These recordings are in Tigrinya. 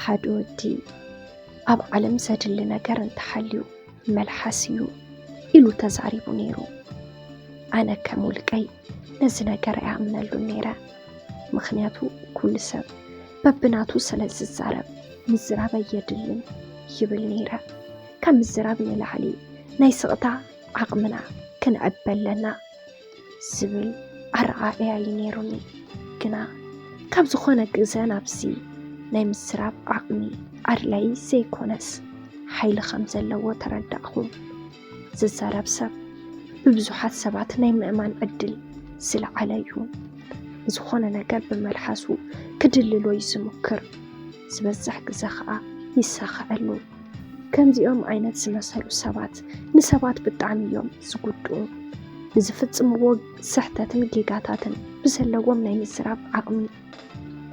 ሓደ ወዲ ኣብ ዓለም ዘድሊ ነገር እንተሃልዩ መልሓስ እዩ ኢሉ ተዛሪቡ ነይሩ። ኣነ ከም ውልቀይ ነዚ ነገር ኣይኣምነሉን ነይረ። ምኽንያቱ ኩሉ ሰብ በብናቱ ስለ ዝዛረብ ምዝራብ ኣየድልን ይብል ነይረ። ካብ ምዝራብ ንላዕሊ ናይ ስቕታ ዓቕምና ክንዕቢ ኣለና ዝብል ኣረኣእያ እዩ ነይሩኒ። ግና ካብ ዝኾነ ግዘ ናብዚ ናይ ምዝራብ ዓቕሚ ኣድላዪ ዘይኮነስ ሓይሊ ከም ዘለዎ ተረዳእኹ። ዝዛረብ ሰብ ብብዙሓት ሰባት ናይ ምእማን ዕድል ዝለዓለ እዩ። ዝኾነ ነገር ብመልሓሱ ክድልሎ እዩ ዝሙክር። ዝበዝሕ ግዘ ኸኣ ይሳኸዐሉ። ከምዚኦም ዓይነት ዝመሰሉ ሰባት ንሰባት ብጣዕሚ እዮም ዝጉድኡ። ንዝፍጽምዎ ስሕተትን ጌጋታትን ብዘለዎም ናይ ምዝራብ ዓቕሚ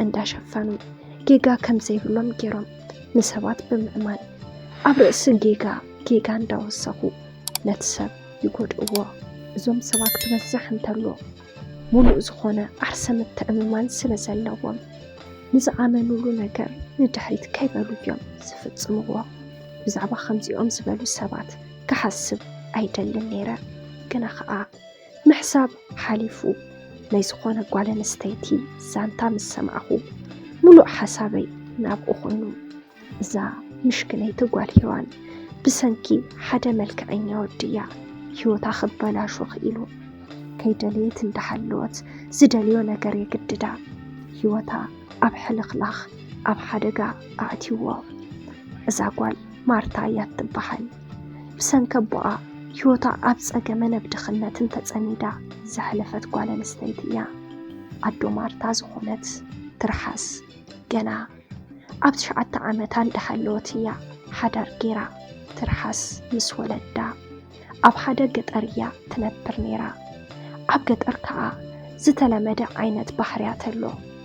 እንዳሸፈኑ ጌጋ ከም ዘይብሎም ገይሮም ንሰባት ብምእማን ኣብ ርእሲ ጌጋ ጌጋ እንዳወሰኹ ነቲ ሰብ ይጎድእዎ። እዞም ሰባት ክበዝሕ እንተሎ ሙሉእ ዝኾነ ዓርሰ ምትእምማን ስለ ዘለዎም ንዝኣመኑሉ ነገር ንድሕሪት ከይበሉ እዮም ዝፍጽምዎ። ብዛዕባ ከምዚኦም ዝበሉ ሰባት ክሓስብ ኣይደልን ነይረ። ግና ኸኣ ምሕሳብ ሓሊፉ ናይ ዝኾነ ጓል ኣንስተይቲ ዛንታ ምስ ሰማዕኹ ሙሉእ ሓሳበይ ናብኡ ኮይኑ። እዛ ምሽክነይቲ ጓል ሄዋን ብሰንኪ ሓደ መልክዐኛ ወዲ እያ ህይወታ ክበላሾ ክኢሉ። ከይደለየት እንዳሃለወት ዝደልዮ ነገር የግድዳ። ህይወታ ኣብ ሕልኽላኽ ኣብ ሓደጋ ኣእትይዎ። እዛ ጓል ማርታ እያ እትበሃል። ብሰንኪ ኣቦኣ ህይወታ ኣብ ጸገመ ናብ ድኽነትን ተጸሚዳ ዘሕለፈት ጓል ኣንስተይቲ እያ። ኣዶ ማርታ ዝኾነት ትርሓስ ገና ኣብ ትሽዓተ ዓመታ እንዳሃለወት እያ ሓዳር ገይራ። ትርሓስ ምስ ወለዳ ኣብ ሓደ ገጠር እያ ትነብር ነይራ። ኣብ ገጠር ከኣ ዝተለመደ ዓይነት ባህርያት ኣሎ።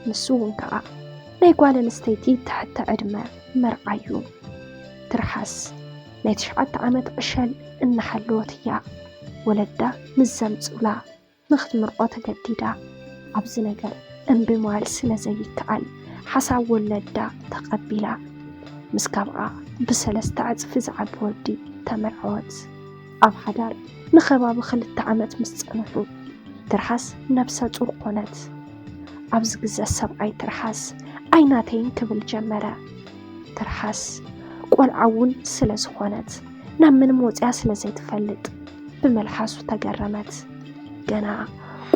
ንሱ እውን ከኣ ናይ ጓል ኣንስተይቲ ትሕቲ ዕድመ መርዓ እዩ። ትርሓስ ናይ ትሽዓተ ዓመት ዕሸል እናሃለወት እያ ወለዳ ምስ ዘምጽኡላ ንኽትምርዖ ተገዲዳ። ኣብዚ ነገር እምቢ ምባል ስለ ዘይከኣል ሓሳብ ወለዳ ተቐቢላ። ምስ ካብኣ ብሰለስተ ዕጽፊ ዝዓቢ ወዲ ተመርዐወት። ኣብ ሓዳር ንኸባቢ ክልተ ዓመት ምስ ጸንሑ ትርሓስ ነብሰ ጡር ኮነት። ኣብዚ ግዘ ሰብኣይ ትርሓስ ኣይናተይን ክብል ጀመረ። ትርሓስ ቆልዓ እውን ስለ ዝኾነት ናብ ምንም ወፂኣ ስለ ዘይትፈልጥ ብመልሓሱ ተገረመት። ገና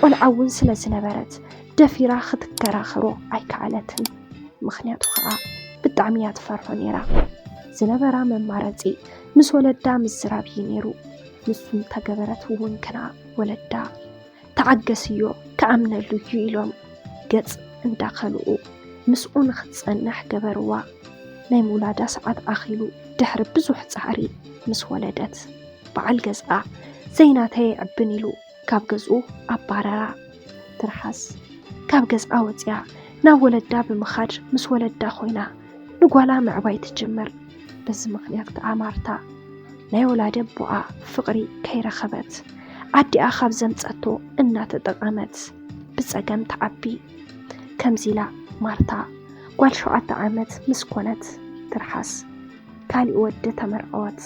ቆልዓ እውን ስለ ዝነበረት ደፊራ ክትከራኸሮ ኣይከኣለትን። ምኽንያቱ ኸኣ ብጣዕሚ እያ ትፈርሖ ነይራ። ዝነበራ መማረፂ ምስ ወለዳ ምዝራብ እዩ ነይሩ። ንሱ እንተገበረት እውን ግና ወለዳ ተዓገስዮ ክኣምነሉ እዩ ኢሎም ገጽ እንዳኸልኡ ምስኡ ንኽትጸንሕ ገበርዋ። ናይ ምውላዳ ሰዓት ኣኺሉ ድሕሪ ብዙሕ ጻዕሪ ምስ ወለደት በዓል ገዝኣ ዘይናተይ ኣይዕብን ኢሉ ካብ ገዝኡ ኣባረራ። ትርሓስ ካብ ገዝኣ ወጺኣ ናብ ወለዳ ብምኻድ ምስ ወለዳ ኮይና ንጓላ ምዕባይ ትጅምር። በዚ ምኽንያት ከኣ ማርታ ናይ ወላዲ ኣቦኣ ፍቕሪ ከይረኸበት ኣዲኣ ካብ ዘምጸቶ እናተጠቐመት ብጸገም ትዓቢ። ከምዚ ኢላ ማርታ ጓል ሸውዓተ ዓመት ምስ ኮነት ትርሓስ ካሊእ ወዲ ተመርዐወት።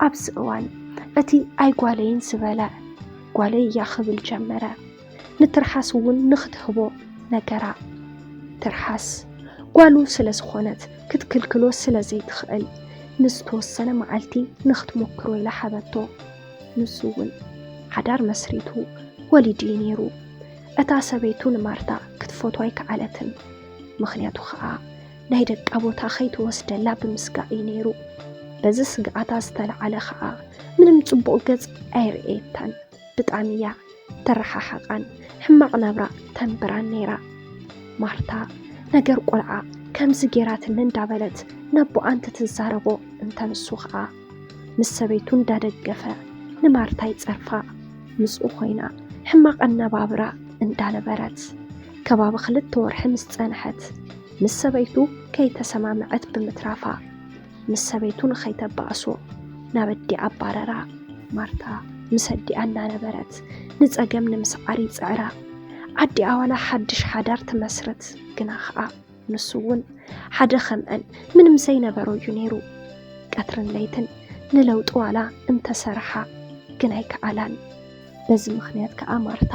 ኣብዚ እዋን እቲ ኣይጓለይን ዝበለ ጓለይ እያ ክብል ጀመረ። ንትርሓስ እውን ንኽትህቦ ነገራ። ትርሓስ ጓሉ ስለ ዝኾነት ክትክልክሎ ስለ ዘይትኽእል ንዝተወሰነ መዓልቲ ንኽትሞክሮ ኢላ ሃበቶ። ንሱ እውን ሓዳር መስሪቱ ወሊዱ እዩ ነይሩ። እታ ሰበይቱ ንማርታ ክትፈትዋ ኣይከኣለትን። ምኽንያቱ ኸኣ ናይ ደቃ ቦታ ከይትወስደላ ብምስጋእ እዩ ነይሩ። በዚ ስግኣታ ዝተለዓለ ኸኣ ምንም ጽቡቕ ገጽ ኣይርእየታን። ብጣዕሚ እያ ተረሓሓቓን ሕማቕ ናብራ ተንብራን ነይራ። ማርታ ነገር ቆልዓ ከምዚ ገይራትኒ እንዳበለት ነቦኣ እንትትዛረቦ እንተ ንሱ ኸኣ ምስ ሰበይቱ እንዳደገፈ ንማርታ ይጸርፋ። ምስኡ ኮይና ሕማቕ ኣነባብራ እንዳነበረት ከባቢ ክልተ ወርሒ ምስ ጸንሐት ምስ ሰበይቱ ከይተሰማምዐት ብምትራፋ ምስ ሰበይቱ ንኸይተባእሶ ናብ ኣዲኣ ኣባረራ። ማርታ ምስ ኣዲኣ እናነበረት ንጸገም ንምስዓር ይጽዕራ። ኣዲኣ ዋላ ሓድሽ ሓዳር ትመስርት ግና ኸኣ ንሱ እውን ሓደ ከምአን ምንም ዘይነበሮ እዩ ነይሩ። ቀትርን ለይትን ንለውጢ ዋላ እንተሰርሓ ግን ኣይከኣላን። በዚ ምኽንያት ከኣ ማርታ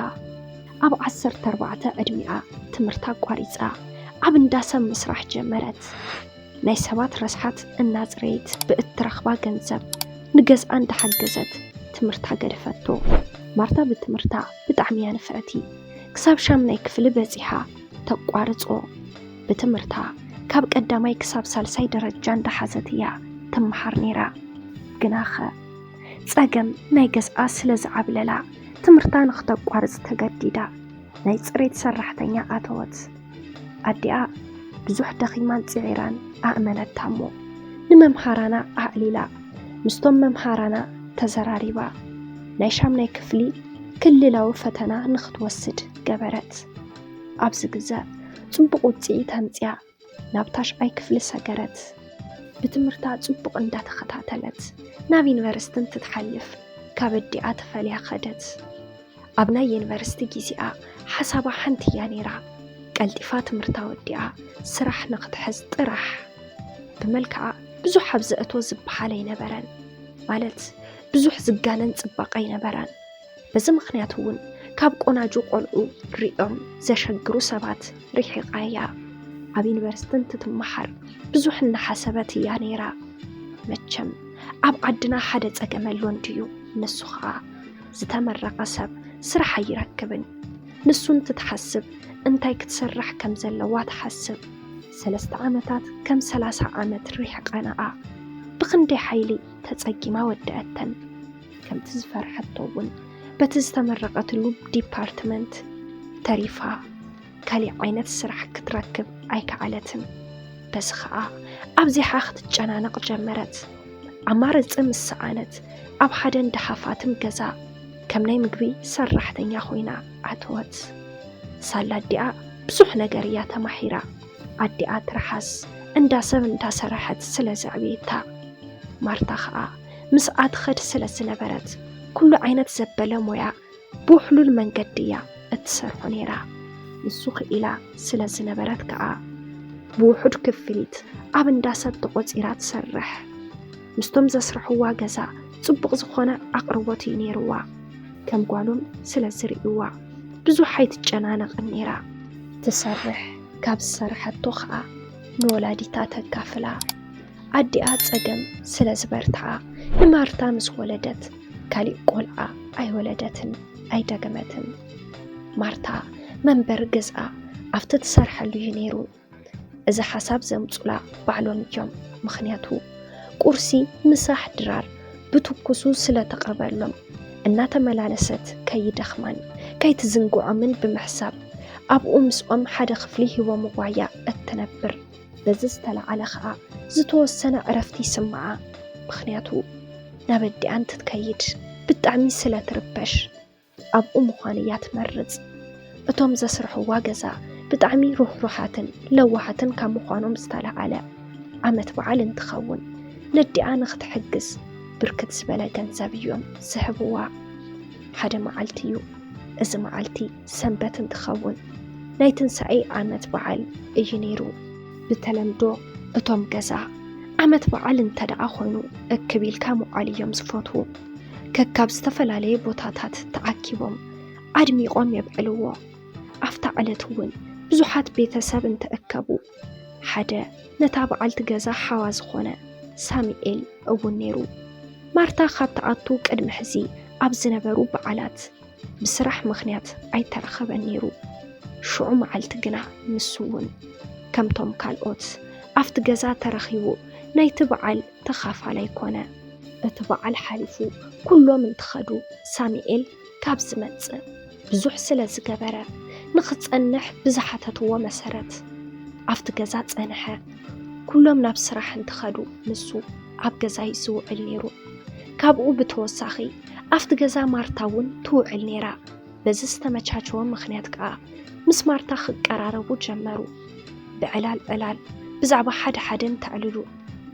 ኣብ ዓሰርተ ኣርባዕተ ዕድሚኣ ትምህርታ ኣቋሪጻ ኣብ እንዳ ሰብ ምስራሕ ጀመረት። ናይ ሰባት ረስሓት እናጽረየት ብእትረኽባ ገንዘብ ንገዝኣ እንዳሓገዘት ትምህርታ ገደፈቶ። ማርታ ብትምህርታ ብጣዕሚ እያ ንፍዕቲ። ክሳብ ሻምናይ ክፍሊ በጺሓ ተቋርጾ። ብትምህርታ ካብ ቀዳማይ ክሳብ ሳልሳይ ደረጃ እንዳሓዘት እያ ትመሃር ነይራ። ግናኸ ጸገም ናይ ገዝኣ ስለ ዝዓብለላ ትምህርታ ንኽተቋርጽ ተገዲዳ። ናይ ጽሬት ሰራሕተኛ ኣተወት። ኣዲኣ ብዙሕ ደኺማን ጽዒራን ኣእመነታ እሞ ንመምሃራና ኣዕሊላ ምስቶም መምሃራና ተዘራሪባ ናይ ሻምናይ ክፍሊ ክልላዊ ፈተና ንኽትወስድ ገበረት። ኣብዚ ግዘ ጽቡቕ ውጽኢት ኣምጽያ ናብ ታሽዓይ ክፍሊ ሰገረት። ብትምህርታ ጽቡቕ እንዳተኸታተለት ናብ ዩኒቨርሲቲ እንትትሓልፍ ካብ ኣዲኣ ተፈልያ ከደት። ኣብ ናይ ዩኒቨርሲቲ ግዜኣ ሓሳባ ሓንቲ እያ ነይራ። ቀልጢፋ ትምህርታ ወዲኣ ስራሕ ንኽትሕዝ ጥራሕ። ብመልክዓ ብዙሕ ኣብ ዘእቶ ዝበሃል ኣይነበረን። ማለት ብዙሕ ዝጋነን ጽባቐ ኣይነበራን። በዚ ምኽንያት እውን ካብ ቆናጁ ቆልዑ ሪኦም ዘሸግሩ ሰባት ርሒቓ እያ። ኣብ ዩኒቨርሲቲ እንትትመሃር ብዙሕ እናሓሰበት እያ ነይራ። መቸም ኣብ ዓድና ሓደ ጸገም ኣሎ እንድዩ፣ ንሱ ኸኣ ዝተመረቐ ሰብ ስራሕ ኣይረክብን። ንሱ እንትትሓስብ እንታይ ክትሰርሕ ከም ዘለዋ ትሓስብ። ሰለስተ ዓመታት ከም ሰላሳ ዓመት ርሒቐንኣ። ብኽንደይ ሓይሊ ተጸጊማ ወደአተን። ከምቲ ዝፈርሐቶ እውን በቲ ዝተመረቐትሉ ዲፓርትመንት ተሪፋ ካሊእ ዓይነት ስራሕ ክትረክብ ኣይከኣለትን። በዚ ኸኣ ኣብዚሓ ክትጨናነቕ ጀመረት። ኣማርጺ ምስ ሰኣነት ኣብ ሓደ እንዳ ሃፋትም ገዛ ከም ናይ ምግቢ ሰራሕተኛ ኮይና ኣተወት። ሳላ ኣዲኣ ብዙሕ ነገር እያ ተማሂራ። ኣዲኣ ትርሓስ እንዳ ሰብ እንዳሰረሐት ስለ ዘዕብየታ፣ ማርታ ኸኣ ምስኣ ትኸድ ስለ ዝነበረት ኩሉ ዓይነት ዘበለ ሞያ ብውሕሉል መንገዲ እያ እትሰርሖ ነይራ። ንሱ ክኢላ ስለ ዝነበረት ከኣ ብውሑድ ክፍሊት ኣብ እንዳ ሰብ ተቖጺራ ትሰርሕ። ምስቶም ዘስርሕዋ ገዛ ጽቡቕ ዝኾነ ኣቕርቦት እዩ ነይርዋ። ከም ጓሎም ስለ ዝርእይዋ ብዙሕ ኣይትጨናነቕን ነይራ። ትሰርሕ፣ ካብ ዝሰርሐቶ ኸኣ ንወላዲታ ተካፍላ። ኣዲኣ ጸገም ስለ ዝበርትዓ ንማርታ ምስ ወለደት ካሊእ ቆልዓ ኣይወለደትን ኣይደገመትን። ማርታ መንበሪ ገዝኣ ኣብቲ ትሰርሐሉ እዩ ነይሩ። እዚ ሓሳብ ዘምጹላ ባዕሎም እዮም። ምኽንያቱ ቁርሲ፣ ምሳሕ፣ ድራር ብትኩሱ ስለ ተቕርበሎም እናተመላለሰት ከይደኽማን ከይትዝንግዖምን ብምሕሳብ ኣብኡ ምስኦም ሓደ ክፍሊ ሂቦምዋ እያ እትነብር። በዚ ዝተለዓለ ኸኣ ዝተወሰነ ዕረፍቲ ይስምዓ። ምኽንያቱ ናብ ኣዲኣ እንትትከይድ ብጣዕሚ ስለ ትርበሽ ኣብኡ ምዃን እያ ትመርጽ። እቶም ዘስርሕዋ ገዛ ብጣዕሚ ሩሕሩሓትን ለዋሃትን ካብ ምዃኖም ዝተለዓለ ዓመት በዓል እንትኸውን ነዲኣ ንኽትሕግዝ ብርክት ዝበለ ገንዘብ እዮም ዝህብዋ። ሓደ መዓልቲ እዩ። እዚ መዓልቲ ሰንበት እንትኸውን ናይ ትንሳኤ ዓመት በዓል እዩ ነይሩ። ብተለምዶ እቶም ገዛ ዓመት በዓል እንተ ደኣ ኮይኑ እክብ ኢልካ ምውዓል እዮም ዝፈትዉ። ከካብ ዝተፈላለየ ቦታታት ተኣኪቦም ኣድሚቖም የብዕልዎ። ኣብታ ዕለት እውን ብዙሓት ቤተሰብ እንተኣከቡ ሓደ ነታ በዓልቲ ገዛ ሓዋ ዝኾነ ሳሙኤል እውን ነይሩ። ማርታ ካብ ትኣቱ ቅድሚ ሕዚ ኣብ ዝነበሩ በዓላት ብስራሕ ምኽንያት ኣይተረኸበን ነይሩ። ሽዑ መዓልቲ ግና ንሱ እውን ከምቶም ካልኦት ኣብቲ ገዛ ተረኺቡ ናይቲ በዓል ተኻፋላይ ኮነ። እቲ በዓል ሓሊፉ ኩሎም እንትኸዱ ሳሙኤል ካብ ዝመጽእ ብዙሕ ስለ ዝገበረ ንኽጸንሕ ብዝሓተትዎ መሰረት ኣብቲ ገዛ ጸንሐ። ኩሎም ናብ ስራሕ እንትኸዱ ንሱ ኣብ ገዛ እዩ ዝውዕል ነይሩ። ካብኡ ብተወሳኺ ኣብቲ ገዛ ማርታ እውን ትውዕል ነይራ። በዚ ዝተመቻቸወ ምኽንያት ከኣ ምስ ማርታ ክቀራረቡ ጀመሩ። ብዕላል ዕላል ብዛዕባ ሓደ ሓደ እንተዕልሉ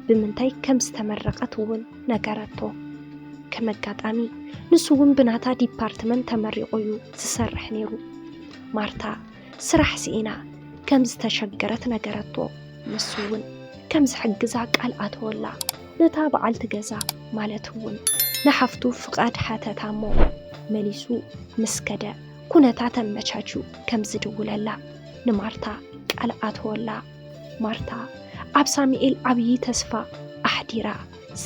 ብምንታይ ከም ዝተመረቐት እውን ነገረቶ። ከም ኣጋጣሚ ንሱ እውን ብናታ ዲፓርትመንት ተመሪቑ እዩ ዝሰርሕ ነይሩ። ማርታ ስራሕ ስኢና ከም ዝተሸገረት ነገረቶ። ንሱ እውን ከም ዝሕግዛ ቃል ኣተወላ። ነታ በዓልቲ ገዛ ማለት እውን ንሓፍቱ ፍቓድ ሓተታ እሞ መሊሱ ምስ ከደ ኩነታት ኣመቻችዩ ከም ዝድውለላ ንማርታ ቃል ኣተወላ። ማርታ ኣብ ሳሙኤል ዓብዪ ተስፋ ኣሕዲራ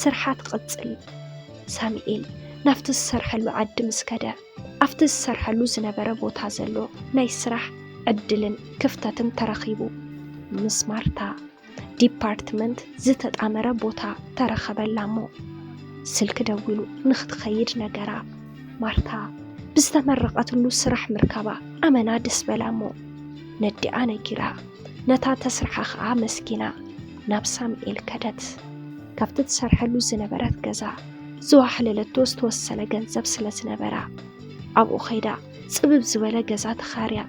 ስርሓ ትቕጽል። ሳሙኤል ናብቲ ዝሰርሐሉ ዓዲ ምስ ከደ ኣብቲ ዝሰርሐሉ ዝነበረ ቦታ ዘሎ ናይ ስራሕ ዕድልን ክፍተትን ተረኺቡ። ምስ ማርታ ዲፓርትመንት ዝተጣመረ ቦታ ተረኸበላ እሞ ስልኪ ደዊሉ ንክትኸይድ ነገራ። ማርታ ብዝተመረቐትሉ ስራሕ ምርካባ ኣመና ደስ በላ እሞ ነዲኣ ነጊራ ነታ ተስርሓ ኸኣ መስኪና ናብ ሳሙኤል ከደት። ካብቲ ትሰርሐሉ ዝነበረት ገዛ ዝዋሕለለቶ ዝተወሰነ ገንዘብ ስለ ዝነበራ ኣብኡ ኸይዳ ጽብብ ዝበለ ገዛ ተኻርያ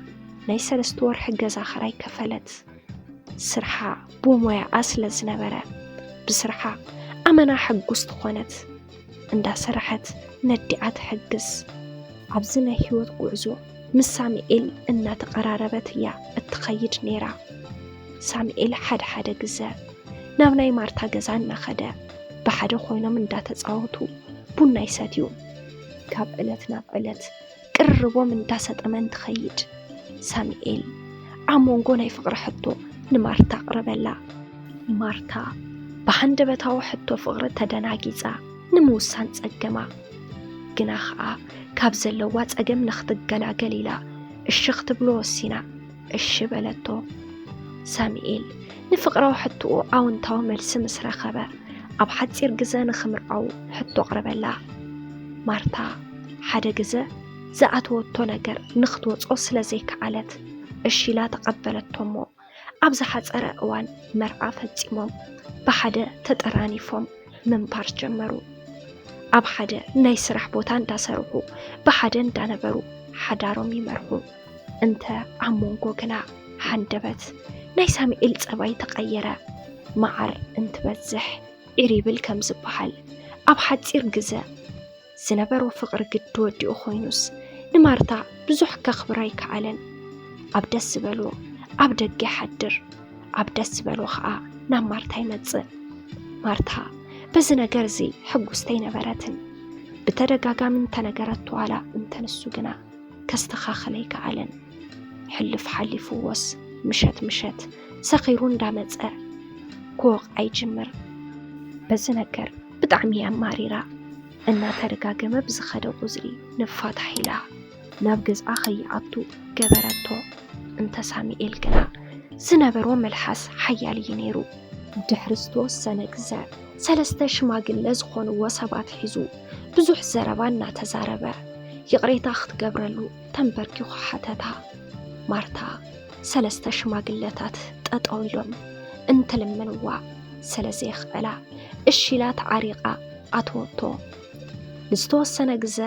ናይ ሰለስተ ወርሒ ገዛ ኸራይ ከፈለት። ስርሓ ብሞያኣ ስለ ዝነበረ ብስርሓ ኣመና ሕጉስቲ ኾነት። እንዳሰረሐት ነዲኣ ትሕግዝ። ኣብዚ ናይ ህይወት ጉዕዞ ምስ ሳሙኤል እናተቐራረበት እያ እትኸይድ ነይራ። ሳሙኤል ሓደ ሓደ ግዘ ናብ ናይ ማርታ ገዛ እናኸደ ብሓደ ኮይኖም እንዳተፃወቱ ቡና ይሰትዩ። ካብ ዕለት ናብ ዕለት ቅርርቦም እንዳሰጠመ እንትኸይድ ሳሙኤል ኣብ መንጎ ናይ ፍቕሪ ሕቶ ንማርታ ኣቕረበላ። ማርታ ብሃንደበታዊ ሕቶ ፍቕሪ ተደናጊፃ ንምውሳን ፀገማ። ግና ኸዓ ካብ ዘለዋ ፀገም ንኽትገላገል ኢላ እሺ ክትብሎ ወሲና። እሺ በለቶ። ሳሙኤል ንፍቕራዊ ሕቶኡ ኣወንታዊ መልሲ ምስ ረኸበ ኣብ ሓፂር ግዘ ንኽምርዓዉ ሕቶ ኣቕረበላ። ማርታ ሓደ ግዘ ዝኣተወቶ ነገር ንኽትወፅኦ ስለ ዘይከኣለት እሺ ኢላ ተቐበለቶ እሞ ኣብ ዝሓፀረ እዋን መርዓ ፈፂሞም ብሓደ ተጠራኒፎም ምንባር ጀመሩ። ኣብ ሓደ ናይ ስራሕ ቦታ እንዳሰርሑ ብሓደ እንዳነበሩ ሓዳሮም ይመርሑ። እንተ ኣብ መንጎ ግና ሃንደበት ናይ ሳሙኤል ፀባይ ተቐየረ። መዓር እንትበዝሕ ዒር ይብል ከም ዝበሃል ኣብ ሓፂር ግዘ ዝነበሮ ፍቕሪ ግዲ ወዲኡ ኮይኑስ ንማርታ ብዙሕ ከኽብራ ኣይከኣለን። ኣብ ደስ ዝበሎ ኣብ ደገ ይሓድር፣ ኣብ ደስ ዝበሎ ኸዓ ናብ ማርታ ይመጽእ። ማርታ በዚ ነገር እዚ ሕጉስቲ ኣይነበረትን። ብተደጋጋሚ እንተነገረቶ ዋላ እንተ ንሱ ግና ከስተኻኽል ኣይከኣለን። ሕልፍ ሓሊፍዎስ ምሸት ምሸት ሰኺሩ እንዳመጸ ክወቕዓ ይጅምር። በዚ ነገር ብጣዕሚ እያ ኣማሪራ። እናተደጋገመ ብዝኸደ ቁጽሪ ንፋታሕ ኢላ ናብ ገዝኣ ከይኣቱ ገበረቶ። እንተ ሳሙኤል ግና ዝነበሮ መልሓስ ሓያል እዩ ነይሩ። ድሕሪ ዝተወሰነ ግዘ ሰለስተ ሽማግለ ዝኾንዎ ሰባት ሒዙ ብዙሕ ዘረባ እናተዛረበ ይቕሬታ ክትገብረሉ ተንበርኪኹ ሓተታ። ማርታ ሰለስተ ሽማግለታት ጠጠው ኢሎም እንትልምንዋ ስለ ዘየኽኣላ እሺ ኢላ ተዓሪቓ ኣተወቶ። ንዝተወሰነ ግዘ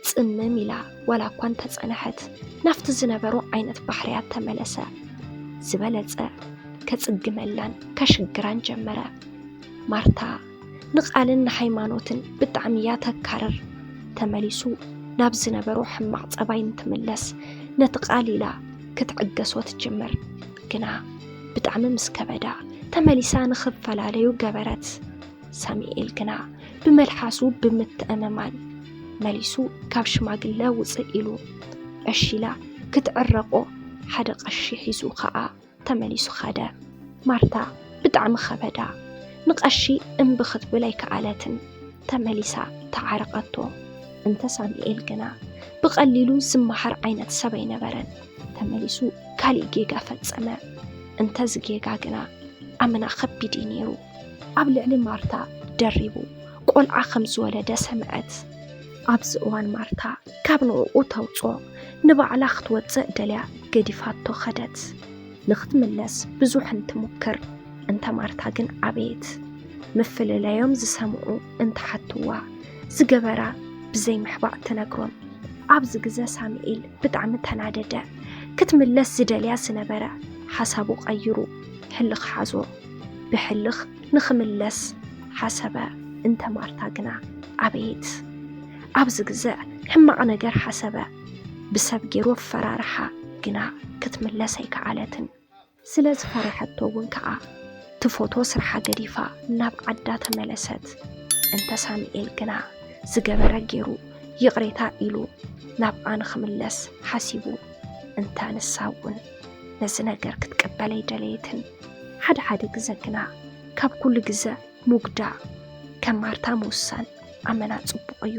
ጽምም ኢላ ዋላ እኳ እንተጸንሐት ናብቲ ዝነበሮ ዓይነት ባሕርያት ተመለሰ። ዝበለጸ ከጽግመላን ከሽግራን ጀመረ። ማርታ ንቓልን ንሃይማኖትን ብጣዕሚ እያ ተካርር። ተመሊሱ ናብ ዝነበሮ ሕማቕ ጸባይ እንትምለስ ነቲ ቃል ኢላ ክትዕገሶ ትጅምር። ግና ብጣዕሚ ምስ ከበዳ ተመሊሳ ንኽፈላለዩ ገበረት። ሳሙኤል ግና ብመልሓሱ ብምትእምማን መሊሱ ካብ ሽማግለ ውፅእ ኢሉ እሺ ኢላ ክትዕረቆ ሓደ ቀሺ ሒዙ ከዓ ተመሊሱ ኸደ። ማርታ ብጣዕሚ ኸበዳ። ንቐሺ እምቢ ክትብል ኣይከኣለትን። ተመሊሳ ተዓረቐቶ። እንተ ሳሙኤል ግና ብቐሊሉ ዝመሃር ዓይነት ሰብ ኣይነበረን። ተመሊሱ ካሊእ ጌጋ ፈጸመ። እንተ እዚ ጌጋ ግና ኣመና ኸቢድ እዩ ነይሩ። ኣብ ልዕሊ ማርታ ደሪቡ ቆልዓ ከም ዝወለደ ሰምዐት። ኣብዚ እዋን ማርታ ካብ ንዕኡ ተውፅኦ ንባዕላ ክትወፅእ ደልያ ገዲፋቶ ኸደት። ንኽትምለስ ብዙሕ እንትሙክር እንተ ማርታ ግን ኣቤት ምፍልላዮም ዝሰምዑ እንትሓትዋ ዝገበራ ብዘይምሕባእ ትነግሮም። ኣብዚ ግዘ ሳሙኤል ብጣዕሚ ተናደደ። ክትምለስ ዝደልያ ዝነበረ ሓሳቡ ቀይሩ ሕልኽ ሓዞ። ብሕልኽ ንኽምለስ ሓሰበ። እንተ ማርታ ግና ኣቤት ኣብዚ ግዘ ሕማቕ ነገር ሓሰበ። ብሰብ ገይሩ ኣፈራርሓ ግና ክትምለስ ኣይከኣለትን። ስለ ዝፈረሐቶ እውን ከኣ ትፎቶ ስርሓ ገዲፋ ናብ ዓዳ ተመለሰት። እንተ ሳሙኤል ግና ዝገበረ ገይሩ ይቕሬታ ኢሉ ናብኣ ንኽምለስ ሓሲቡ፣ እንተ ንሳ እውን ነዚ ነገር ክትቅበል ኣይደለየትን። ሓደ ሓደ ግዘ ግና ካብ ኩሉ ግዘ ሙግዳ ከም ማርታ ምውሳን ኣመና ጽቡቕ እዩ።